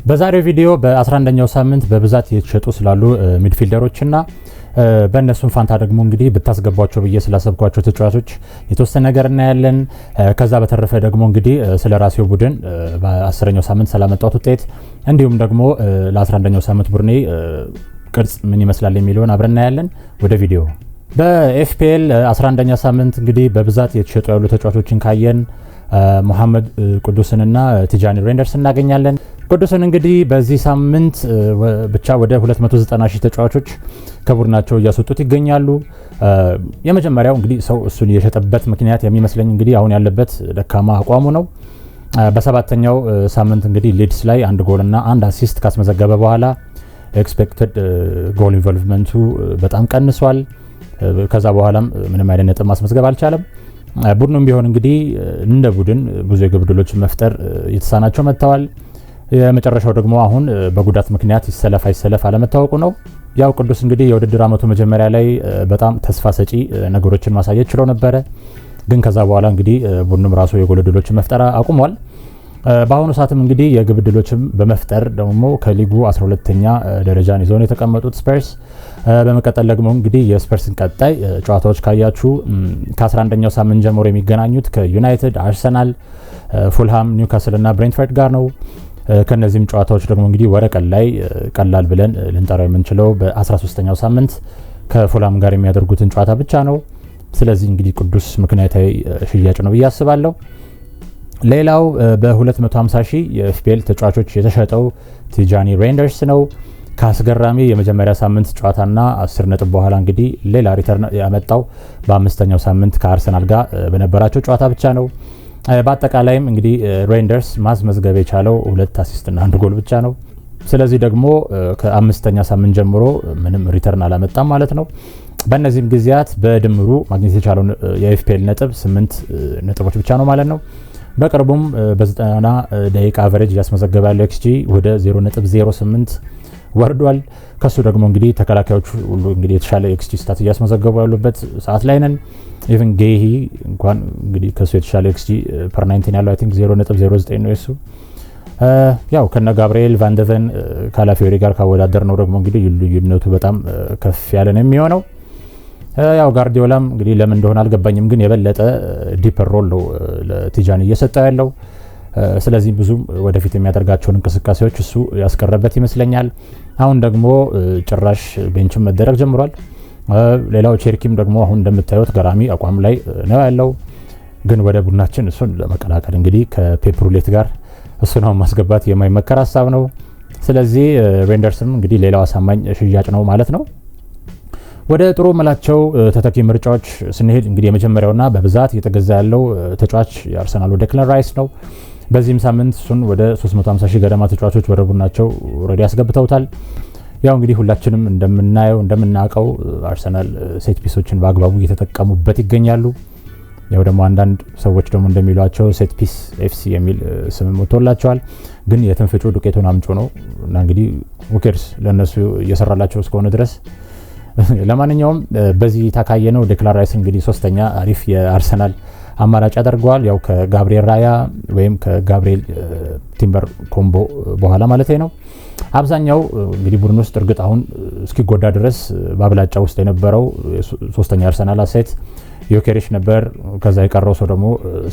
በዛሬው ቪዲዮ በ11ኛው ሳምንት በብዛት እየተሸጡ ስላሉ midfielder ኦችና በእነሱም ፋንታ ደግሞ እንግዲህ ብታስገቧቸው ብዬ ስላሰብኳቸው ተጫዋቾች የተወሰነ ነገር እናያለን። ከዛ በተረፈ ደግሞ እንግዲህ ስለ ራሴው ቡድን በ10ኛው ሳምንት ስላመጣሁት ውጤት እንዲሁም ደግሞ ለ11ኛው ሳምንት ቡድኔ ቅርጽ ምን ይመስላል የሚለውን አብረን እናያለን። ወደ ቪዲዮ። በ FPL 11ኛ ሳምንት እንግዲህ በብዛት የተሸጡ ያሉ ተጫዋቾችን ካየን ሙሐመድ ቅዱስንና ቲጃኒ ሬንደርስ እናገኛለን። ቅዱስን እንግዲህ በዚህ ሳምንት ብቻ ወደ 290 ሺህ ተጫዋቾች ከቡድናቸው እያስወጡት ይገኛሉ። የመጀመሪያው እንግዲህ ሰው እሱን የሸጠበት ምክንያት የሚመስለኝ እንግዲህ አሁን ያለበት ደካማ አቋሙ ነው። በሰባተኛው ሳምንት እንግዲህ ሊድስ ላይ አንድ ጎልና አንድ assist ካስመዘገበ በኋላ expected goal involvement ኡ በጣም ቀንሷል። ከዛ በኋላም ምንም አይነት ነጥብ ማስመዝገብ አልቻለም። ቡድኑም ቢሆን እንግዲህ እንደ ቡድን ብዙ የግብ ዕድሎችን መፍጠር እየተሳናቸው መጥተዋል። የመጨረሻው ደግሞ አሁን በጉዳት ምክንያት ይሰለፍ አይሰለፍ አለመታወቁ ነው። ያው ቅዱስ እንግዲህ የውድድር ዓመቱ መጀመሪያ ላይ በጣም ተስፋ ሰጪ ነገሮችን ማሳየት ችሎ ነበረ። ግን ከዛ በኋላ እንግዲህ ቡድኑም ራሱ የጎል ዕድሎችን መፍጠር አቁሟል። በአሁኑ ሰዓትም እንግዲህ የግብ ዕድሎችን በመፍጠር ደግሞ ከሊጉ 12ኛ ደረጃን ይዘው ነው የተቀመጡት ስፐርስ። በመቀጠል ደግሞ እንግዲህ የስፐርስን ቀጣይ ጨዋታዎች ካያችሁ ከ11ኛው ሳምንት ጀምሮ የሚገናኙት ከዩናይትድ፣ አርሰናል፣ ፉልሃም፣ ኒውካስል እና ብሬንትፈርድ ጋር ነው። ከነዚህም ጨዋታዎች ደግሞ እንግዲህ ወረቀት ላይ ቀላል ብለን ልንጠራው የምንችለው በ13ኛው ሳምንት ከፉልሃም ጋር የሚያደርጉትን ጨዋታ ብቻ ነው። ስለዚህ እንግዲህ ቅዱስ ምክንያታዊ ሽያጭ ነው ብዬ አስባለሁ። ሌላው በ250 ሺህ የ FPL ተጫዋቾች የተሸጠው ቲጃኒ ሬንደርስ ነው። ከአስገራሚ የመጀመሪያ ሳምንት ጨዋታና 10 ነጥብ በኋላ እንግዲህ ሌላ return ያመጣው በአምስተኛው ሳምንት ከአርሰናል ጋር በነበራቸው ጨዋታ ብቻ ነው። በአጠቃላይም እንግዲህ ሬንደርስ ማስመዝገብ የቻለው ሁለት assist ና አንድ ጎል ብቻ ነው። ስለዚህ ደግሞ ከአምስተኛ ሳምንት ጀምሮ ምንም return አላመጣም ማለት ነው። በእነዚህም ጊዜያት በድምሩ ማግኘት የቻለውን የ FPL ነጥብ 8 ነጥቦች ብቻ ነው ማለት ነው። በቅርቡም በ90 ደቂቃ average እያስመዘገበ ያለው xG ወደ 0.08 ወርዷል። ከሱ ደግሞ እንግዲህ ተከላካዮቹ ሁሉ እንግዲህ የተሻለ xG stat እያስመዘገቡ ያሉበት ሰዓት ላይ ነን። Even ጌሂ እንኳን እንግዲህ ከሱ የተሻለ xG per 90 ያለው I think 0.09 ነው የሱ። ያው ከነ ጋብርኤል፣ ቫንደቨን፣ ካላፊዮሪ ጋር ካወዳደርነው ደግሞ እንግዲህ ልዩነቱ በጣም ከፍ ያለ ነው የሚሆነው። ያው ጋርዲዮላም እንግዲህ ለምን እንደሆነ አልገባኝም፣ ግን የበለጠ deeper role ነው ለቲጃኒ እየሰጠው ያለው። ስለዚህ ብዙም ወደፊት የሚያደርጋቸውን እንቅስቃሴዎች እሱ ያስቀረበት ይመስለኛል። አሁን ደግሞ ጭራሽ bench ም መደረግ ጀምሯል። ሌላው ቼርኪም ደግሞ አሁን እንደምታዩት ገራሚ አቋም ላይ ነው ያለው። ግን ወደ ቡድናችን እሱን ለመቀላቀል እንግዲህ ከፔፕ ሩሌት ጋር እሱን አሁን ማስገባት የማይመከር ሀሳብ ነው። ስለዚህ ሬንደርስም እንግዲህ ሌላው አሳማኝ ሽያጭ ነው ማለት ነው። ወደ ጥሩ ምላቸው ተተኪ ምርጫዎች ስንሄድ እንግዲህ የመጀመሪያውና በብዛት እየተገዛ ያለው ተጫዋች የአርሰናሉ ዴክላን ራይስ ነው። በዚህም ሳምንት እሱን ወደ 350 ሺህ ገደማ ተጫዋቾች ወደ ቡድናቸው already አስገብተውታል። ያው እንግዲህ ሁላችንም እንደምናየው እንደምናውቀው አርሰናል set piece ኦችን በአግባቡ እየተጠቀሙበት ይገኛሉ። ያው ደግሞ አንዳንድ ሰዎች ደግሞ እንደሚሏቸው Set Piece FC የሚል ስም ወጥቶላቸዋል። ግን የትም ፍጪው ዱቄቱን አምጪው ነው እና እንግዲህ who cares ለእነሱ እየሰራላቸው እስከሆነ ድረስ። ለማንኛውም በዚህ ታካየ ነው ዴክላን ራይስ እንግዲህ ሶስተኛ አሪፍ የአርሰናል አማራጭ ያደርገዋል። ያው ከጋብሪኤል ራያ ወይም ከጋብሪኤል ቲምበር combo በኋላ ማለት ነው። አብዛኛው እንግዲህ ቡድን ውስጥ እርግጥ አሁን እስኪጎዳ ድረስ በአብላጫ ውስጥ የነበረው ሶስተኛ አርሰናል asset ዮኬሬሽ ነበር። ከዛ የቀረው ሰው ደግሞ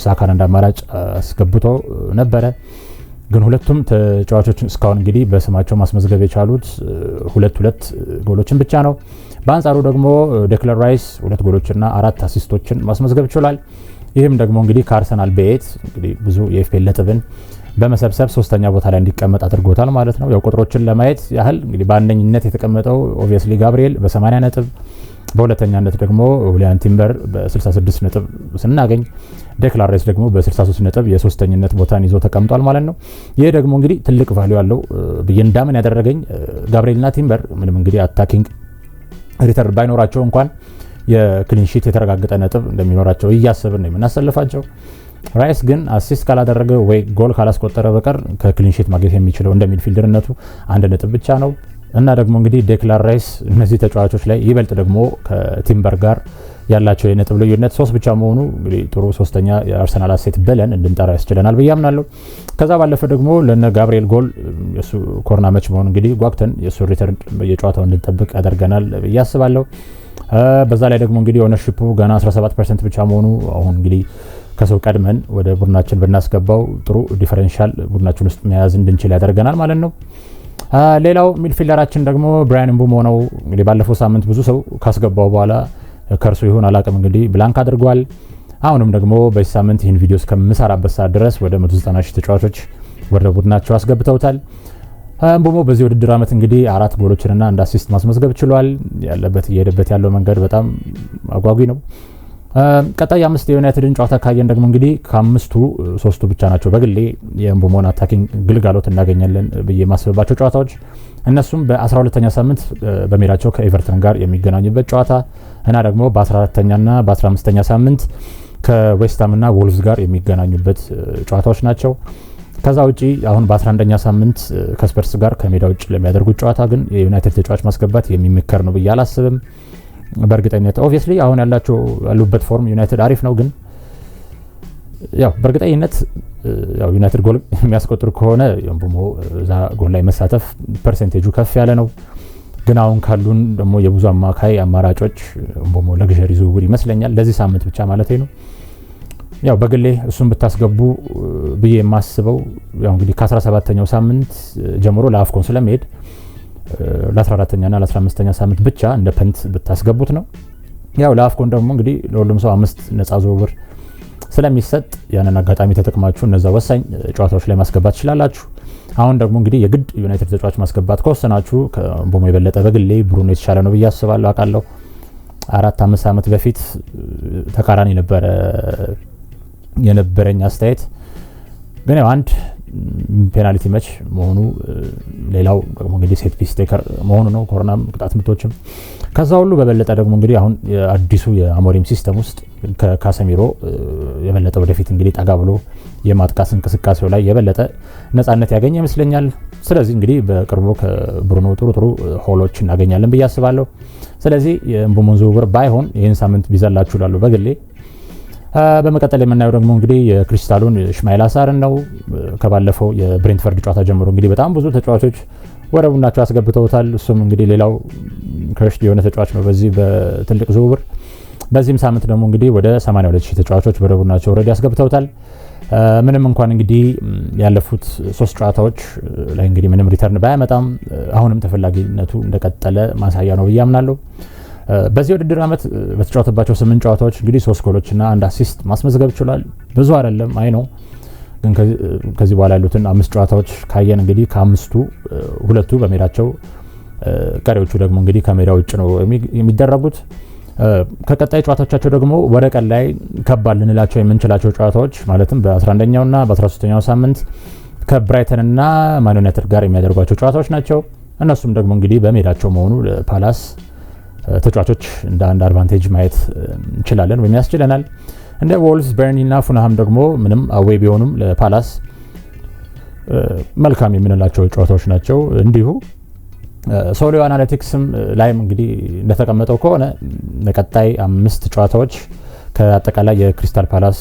ሳካን እንደ አማራጭ አስገብቶ ነበረ። ግን ሁለቱም ተጫዋቾች እስካሁን እንግዲህ በስማቸው ማስመዝገብ የቻሉት ሁለት ሁለት ጎሎችን ብቻ ነው። በአንጻሩ ደግሞ ዴክላን ራይስ ሁለት ጎሎችና አራት assist ኦችን ማስመዝገብ ችሏል። ይህም ደግሞ እንግዲህ ከአርሰናል ቤት እንግዲህ ብዙ የ FPL ነጥብን በመሰብሰብ ሶስተኛ ቦታ ላይ እንዲቀመጥ አድርጎታል ማለት ነው። ያው ቁጥሮችን ለማየት ያህል እንግዲህ በአንደኝነት የተቀመጠው obviously ጋብሪኤል በ80 ነጥብ፣ በሁለተኛነት ደግሞ ሁሊያን ቲምበር በ66 ነጥብ ስናገኝ ዴክላን ራይስ ደግሞ በ63 ነጥብ የሶስተኝነት ቦታን ይዞ ተቀምጧል ማለት ነው። ይህ ደግሞ እንግዲህ ትልቅ value ያለው ብዬ እንዳምን ያደረገኝ ጋብሪኤልና ቲምበር ምንም እንግዲህ attacking return ባይኖራቸው እንኳን የ clean sheet የተረጋገጠ ነጥብ እንደሚኖራቸው እያሰብን ነው የምናሰልፋቸው። ራይስ ግን assist ካላደረገ ወይ ጎል ካላስቆጠረ በቀር ከ clean sheet ማግኘት የሚችለው እንደ midfielder ነቱ አንድ ነጥብ ብቻ ነው። እና ደግሞ እንግዲህ ዴክላን ራይስ እነዚህ ተጫዋቾች ላይ ይበልጥ ደግሞ ከቲምበር ጋር ያላቸው የነጥብ ልዩነት 3 ብቻ መሆኑ እንግዲህ ጥሩ ሶስተኛ የአርሰናል asset ብለን እንድንጠራ ያስችለናል ብዬ አምናለሁ። ከዛ ባለፈ ደግሞ ለነ ጋብሪኤል ጎል የሱ corner መች መሆኑ እንግዲህ ጓግተን የሱ return በየጨዋታው እንድንጠብቅ ያደርገናል ብዬ አስባለሁ። በዛ ላይ ደግሞ እንግዲህ ownership ኡ ገና 17% ብቻ መሆኑ አሁን እንግዲህ ከሰው ቀድመን ወደ ቡድናችን ብናስገባው ጥሩ differential ቡድናችን ውስጥ መያዝ እንድንችል ያደርገናል ማለት ነው። ሌላው midfielder ኣችን ደግሞ ብራያን ምቡሞ ነው። እንግዲህ ባለፈው ሳምንት ብዙ ሰው ካስገባው በኋላ ከእርሱ ይሁን አላቅም እንግዲህ blank አድርጓል። አሁንም ደግሞ በዚህ ሳምንት ይህን ቪዲዮ እስከምሰራበት ሰዓት ድረስ ወደ 190 ሺህ ተጫዋቾች ወደ ቡድናቸው አስገብተውታል። ምቡሞ በዚህ ውድድር ዓመት እንግዲህ 4 ጎሎችንና 1 assist ማስመዝገብ ችሏል። ያለበት እየሄደበት ያለው መንገድ በጣም አጓጊ ነው። ቀጣይ 5 የዩናይትድን ጨዋታ ካየን ደግሞ እንግዲህ ከአምስቱ 3ቱ ብቻ ናቸው በግሌ የምቡሞን attacking ግልጋሎት እናገኛለን ብዬ ማስበባቸው ጨዋታዎች። እነሱም በ12ኛ ሳምንት በሜዳቸው ከኤቨርተን ጋር የሚገናኙበት ጨዋታ እና ደግሞ በ14ኛና በ15ኛ ሳምንት ከዌስትሃምና ወልቭስ ጋር የሚገናኙበት ጨዋታዎች ናቸው። ከዛ ውጪ አሁን በ11ኛ ሳምንት ከስፐርስ ጋር ከሜዳ ውጭ ለሚያደርጉት ጨዋታ ግን የዩናይትድ ተጫዋች ማስገባት የሚመከር ነው ብዬ አላስብም። በእርግጠኝነት obviously አሁን ያሉበት form ዩናይትድ አሪፍ ነው፣ ግን ያው በእርግጠኝነት ያው ዩናይትድ ጎል የሚያስቆጥሩ ከሆነ ምቡሞ እዛ ጎል ላይ መሳተፍ percentage ኡ ከፍ ያለ ነው። ግን አሁን ካሉን ደግሞ የብዙ አማካይ አማራጮች ምቡሞ luxury ዝውውር ይመስለኛል ለዚህ ሳምንት ብቻ ማለት ነው። ያው በግሌ እሱን ብታስገቡ ብዬ የማስበው ያው እንግዲህ ከ17ኛው ሳምንት ጀምሮ ለ AFCON ስለሚሄድ ለ14ኛና ለ15ኛ ሳምንት ብቻ እንደ punt ብታስገቡት ነው። ያው ለ AFCON ደግሞ እንግዲህ ለሁሉም ሰው 5 ነፃ ዝውውር ስለሚሰጥ ያንን አጋጣሚ ተጠቅማችሁ እነዛ ወሳኝ ጨዋታዎች ላይ ማስገባት ትችላላችሁ። አሁን ደግሞ እንግዲህ የግድ ዩናይትድ ተጫዋች ማስገባት ከወሰናችሁ ከምቡሞ የበለጠ በግሌ ብሩኖ የተሻለ ነው ብዬ አስባለሁ። አውቃለሁ 4-5 ዓመት በፊት ተቃራኒ ነበረ የነበረኝ አስተያየት፣ ግን ያው አንድ penalty መች መሆኑ፣ ሌላው ደግሞ እንግዲህ set piece taker መሆኑ ነው፣ corner ም ቅጣት ምቶችም። ከዛ ሁሉ በበለጠ ደግሞ እንግዲህ አሁን የአዲሱ የአሞሪም system ውስጥ ከካሰሚሮ የበለጠ ወደፊት እንግዲህ ጠጋ ብሎ የማጥቃት እንቅስቃሴው ላይ የበለጠ ነፃነት ያገኘ ይመስለኛል። ስለዚህ እንግዲህ በቅርቡ ከብሩኖ ጥሩ ጥሩ haul ኦች እናገኛለን ብዬ አስባለሁ። ስለዚህ የምቡሞን ዝውውር ባይሆን ይህን ሳምንት ቢዘላችሁ እላለሁ በግሌ። በመቀጠል የምናየው ደግሞ እንግዲህ የክሪስታሉን ኢስማኤላ ሳርን ነው። ከባለፈው የብሬንትፈርድ ጨዋታ ጀምሮ እንግዲህ በጣም ብዙ ተጫዋቾች ወደ ቡድናቸው አስገብተውታል። እሱም እንግዲህ ሌላው crush የሆነ ተጫዋች ነው በዚህ በትልቅ ዝውውር። በዚህም ሳምንት ደግሞ እንግዲህ ወደ 82 ሺህ ተጫዋቾች ወደ ቡድናቸው already አስገብተውታል። ምንም እንኳን እንግዲህ ያለፉት 3 ጨዋታዎች ላይ እንግዲህ ምንም return ባያመጣም አሁንም ተፈላጊነቱ እንደቀጠለ ማሳያ ነው ብዬ አምናለሁ። በዚህ ውድድር ዓመት በተጫወተባቸው 8 ጨዋታዎች እንግዲህ 3 ጎሎችና 1 assist ማስመዝገብ ችሏል። ብዙ አይደለም አይ ነው፣ ግን ከዚህ በኋላ ያሉትን 5 ጨዋታዎች ካየን እንግዲህ ከአምስቱ 2ቱ በሜዳቸው፣ ቀሪዎቹ ደግሞ እንግዲህ ከሜዳ ውጭ ነው የሚደረጉት። ከቀጣይ ጨዋታዎቻቸው ደግሞ ወረቀት ላይ ከባድ ልንላቸው የምንችላቸው ጨዋታዎች ማለትም በ11ኛውና በ13ኛው ሳምንት ከብራይተንና ማን ዩናይትድ ጋር የሚያደርጓቸው ጨዋታዎች ናቸው። እነሱም ደግሞ እንግዲህ በሜዳቸው መሆኑ ፓላስ ተጫዋቾች እንደ አንድ advantage ማየት እንችላለን ወይም ያስችለናል። እንደ ወልቭስ፣ በርንሊ እና ፉልሃም ደግሞ ምንም away ቢሆኑም ለፓላስ መልካም የምንላቸው ጨዋታዎች ናቸው። እንዲሁ Solio Analytics ም ላይም እንግዲህ እንደተቀመጠው ከሆነ ለቀጣይ 5 ጨዋታዎች ከአጠቃላይ የክሪስታል ፓላስ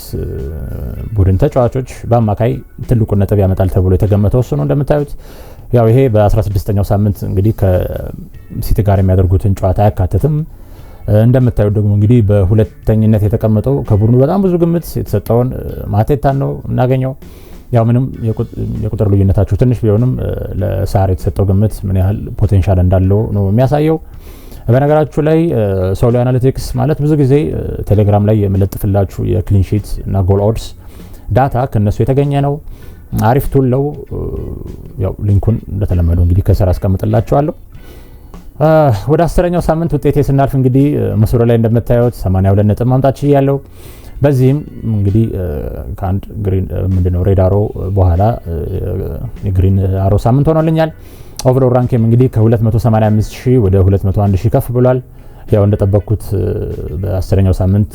ቡድን ተጫዋቾች በአማካይ ትልቁን ነጥብ ያመጣል ተብሎ የተገመተው እሱ ነው። እንደምታዩት ያው ይሄ በ16ኛው ሳምንት እንግዲህ ከሲቲ ጋር የሚያደርጉትን ጨዋታ አያካትትም። እንደምታዩት ደግሞ እንግዲህ በሁለተኝነት የተቀመጠው ከቡድኑ በጣም ብዙ ግምት የተሰጠውን ማቴታን ነው እናገኘው። ያው ምንም የቁጥር ልዩነታቸው ትንሽ ቢሆንም ለሳር የተሰጠው ግምት ምን ያህል potential እንዳለው ነው የሚያሳየው። በነገራችሁ ላይ Solio Analytics ማለት ብዙ ጊዜ ቴሌግራም ላይ የምለጥፍላችሁ የ clean sheet እና goal odds data ከነሱ የተገኘ ነው። አሪፍ tool ነው። ያው link ኡን እንደተለመደው እንግዲህ ከስር አስቀምጥላችኋለሁ። ወደ 10ኛው ሳምንት ውጤቴ ስናልፍ እንግዲህ ምስሉ ላይ እንደምታዩት 82 ነጥብ ማምጣት ችያለሁ። በዚህም እንግዲህ ከአንድ green ምንድነው red arrow በኋላ የ green arrow ሳምንት ሆኖልኛል። Overall rank ኤም እንግዲህ ከ285 ሺህ ወደ 201 ሺህ ከፍ ብሏል። ያው እንደጠበቅኩት በ10ኛው ሳምንት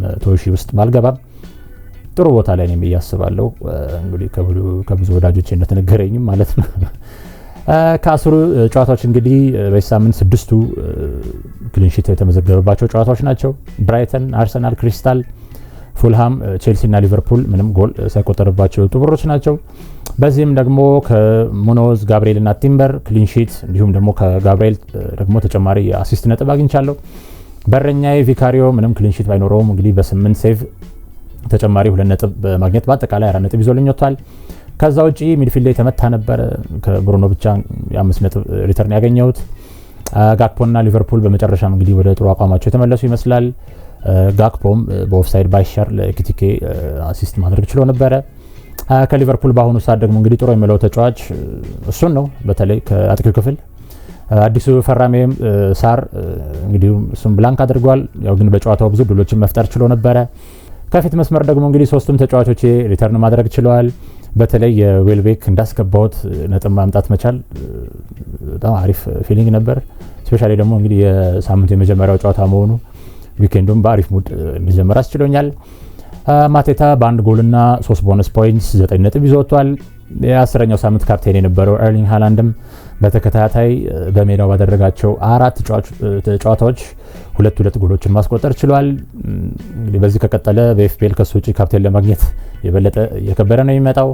100 ሺህ ውስጥ ባልገባም ጥሩ ቦታ ላይ ነኝ ብዬ አስባለሁ። እንግዲህ ከብዙ ወዳጆቼ እንደተነገረኝም ማለት ነው። ከ10ሩ ጨዋታዎች እንግዲህ በዚህ ሳምንት 6ቱ clean sheet የተመዘገበባቸው ጨዋታዎች ናቸው። ብራይተን፣ አርሰናል፣ ክሪስታል፣ ፉልሃም፣ ቼልሲ እና ሊቨርፑል ምንም ጎል ሳይቆጠርባቸው የወጡ ቡድኖች ናቸው። በዚህም ደግሞ ከሙኖዝ፣ ጋብርኤል እና ቲምበር clean sheet እንዲሁም ደግሞ ከጋብርኤል ደግሞ ተጨማሪ የ assist ነጥብ አግኝቻለሁ። በረኛዬ ቪካሪዮ ምንም clean sheet ባይኖረውም እንግዲህ በ8 save ተጨማሪ 2 ነጥብ በማግኘት በአጠቃላይ 4 ነጥብ ይዞልኝ ወጥቷል። ከዛ ውጪ midfield ላይ የተመታ ነበረ። ከብሩኖ ብቻ የ5 ነጥብ return ያገኘሁት። ጋክፖና ሊቨርፑል በመጨረሻም እንግዲህ ወደ ጥሩ አቋማቸው የተመለሱ ይመስላል። ጋክፖም በኦፍሳይድ ባይሻር ለኤኪቲኬ assist ማድረግ ችሎ ነበረ። ከሊቨርፑል በአሁኑ ሰዓት ደግሞ እንግዲህ ጥሩ የሚለው ተጫዋች እሱን ነው። በተለይ ከአጥቂው ክፍል አዲሱ ፈራሚም ሳር እንግዲህ እሱም blank አድርጓል። ያው ግን በጨዋታው ብዙ ድሎችን መፍጠር ችሎ ነበረ። ከፊት መስመር ደግሞ እንግዲህ ሶስቱም ተጫዋቾች return ማድረግ ችለዋል። በተለይ የዌልቤክ እንዳስገባሁት ነጥብ ማምጣት መቻል በጣም አሪፍ feeling ነበር። Specially ደግሞ እንግዲህ የሳምንቱ የመጀመሪያው ጨዋታ መሆኑ weekend ኡም በአሪፍ mood እንዲጀምር አስችሎኛል። ማቴታ በአንድ ጎልና 3 bonus points 9 ነጥብ ይዞ ወጥቷል። የ10ኛው ሳምንት ካፕቴን የነበረው ኤርሊንግ ሃላንድም በተከታታይ በሜዳው ባደረጋቸው 4 ጨዋታዎች 2-2 ጎሎችን ማስቆጠር ችሏል። እንግዲህ በዚህ ከቀጠለ በ FPL ከሱ ውጪ ካፕቴን ለማግኘት የበለጠ እየከበደ ነው የሚመጣው።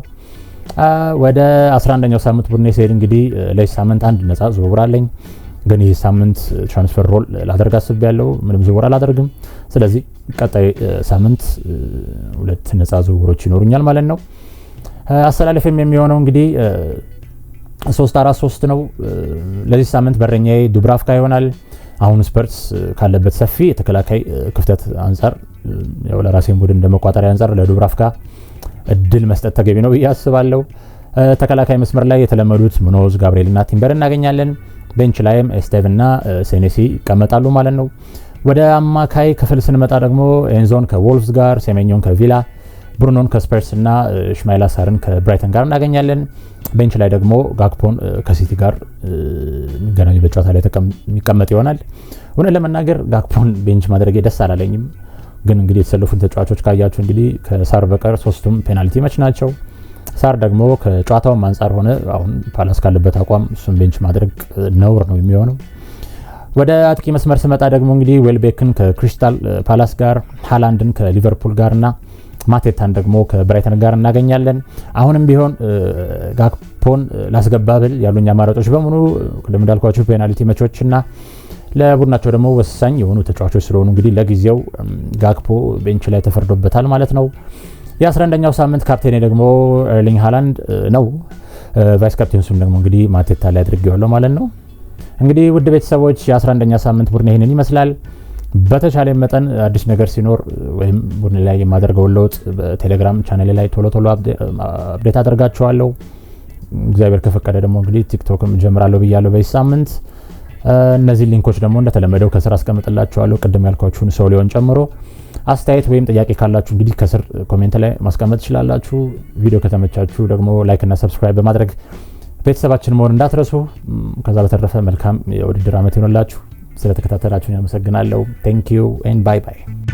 ወደ 11ኛው ሳምንት ቡድኔ ሲሄድ እንግዲህ ለዚህ ሳምንት አንድ ነፃ ዝውውር አለኝ። ግን ይህ ሳምንት transfer roll ላደርግ አስቤያለሁ። ምንም ዝውውር አላደርግም። ስለዚህ ቀጣይ ሳምንት 2 ነፃ ዝውውሮች ይኖሩኛል ማለት ነው። አሰላለፍም የሚሆነው እንግዲህ 3-4-3 ነው። ለዚህ ሳምንት በረኛዬ ዱብራፍካ ይሆናል። አሁን ስፐርስ ካለበት ሰፊ የተከላካይ ክፍተት አንጻር ያው ለራሴን ቡድን እንደመቋጠሪያ አንጻር ለዱብራፍካ እድል መስጠት ተገቢ ነው ብዬ አስባለሁ። ተከላካይ መስመር ላይ የተለመዱት ሙኖዝ፣ ጋብርኤል እና ቲምበር እናገኛለን። Bench ላይም ኤስቴቭ እና ሴኔሲ ይቀመጣሉ ማለት ነው። ወደ አማካይ ክፍል ስንመጣ ደግሞ ኤንዞን ከዎልቭስ ጋር፣ ሴሜኞን ከቪላ፣ ብሩኖን ከስፐርስ እና ሽማይላ ሳርን ከብራይተን ጋር እናገኛለን። Bench ላይ ደግሞ ጋክፖን ከሲቲ ጋር የሚገናኙበት ጨዋታ ላይ የሚቀመጥ ይሆናል። እውነት ለመናገር ጋክፖን bench ማድረጌ ደስ አላለኝም። ግን እንግዲህ የተሰለፉን ተጫዋቾች ካያችሁ እንግዲህ ከሳር በቀር 3ቱም penalty መች ናቸው። ሳር ደግሞ ከጨዋታውም አንጻር ሆነ አሁን ፓላስ ካለበት አቋም እሱን bench ማድረግ ነውር ነው የሚሆነው። ወደ አጥቂ መስመር ስመጣ ደግሞ እንግዲህ ዌልቤክን ከክሪስታል ፓላስ ጋር፣ ሃላንድን ከሊቨርፑል ጋርና ማቴታን ደግሞ ከብራይተን ጋር እናገኛለን። አሁንም ቢሆን ጋክፖን ላስገባ ብል ያሉኝ አማራጮች በሙሉ ቅድም እንዳልኳችሁ penalty መቾችና ለቡድናቸው ደግሞ ወሳኝ የሆኑ ተጫዋቾች ስለሆኑ እንግዲህ ለጊዜው ጋክፖ bench ላይ ተፈርዶበታል ማለት ነው። የ11ኛው ሳምንት ካፕቴኔ ደግሞ ኤርሊንግ ሃላንድ ነው። Vice captain ሱን ደግሞ እንግዲህ ማቴታ ላይ አድርጌዋለሁ ማለት ነው። እንግዲህ ውድ ቤተሰቦች የ11ኛ ሳምንት ቡድን ይህንን ይመስላል። በተቻለ መጠን አዲስ ነገር ሲኖር ወይም ቡድን ላይ የማደርገውን ለውጥ በቴሌግራም ቻናል ላይ ቶሎ ቶሎ update አደርጋችኋለሁ። እግዚአብሔር ከፈቀደ ደግሞ እንግዲህ ቲክቶክም ጀምራለሁ ብያለሁ በዚህ ሳምንት። እነዚህ link ኦች ደግሞ እንደተለመደው ከስር አስቀምጥላችኋለሁ፣ ቅድም ያልኳችሁን ሰው ሊሆን ጨምሮ። አስተያየት ወይም ጥያቄ ካላችሁ እንግዲህ ከስር comment ላይ ማስቀመጥ ትችላላችሁ። ቪዲዮ ከተመቻችሁ ደግሞ like እና subscribe በማድረግ ቤተሰባችን መሆን እንዳትረሱ። ከዛ በተረፈ መልካም የውድድር ዓመት ይሆንላችሁ። ስለተከታተላችሁን ያመሰግናለሁ። Thank you and bye bye።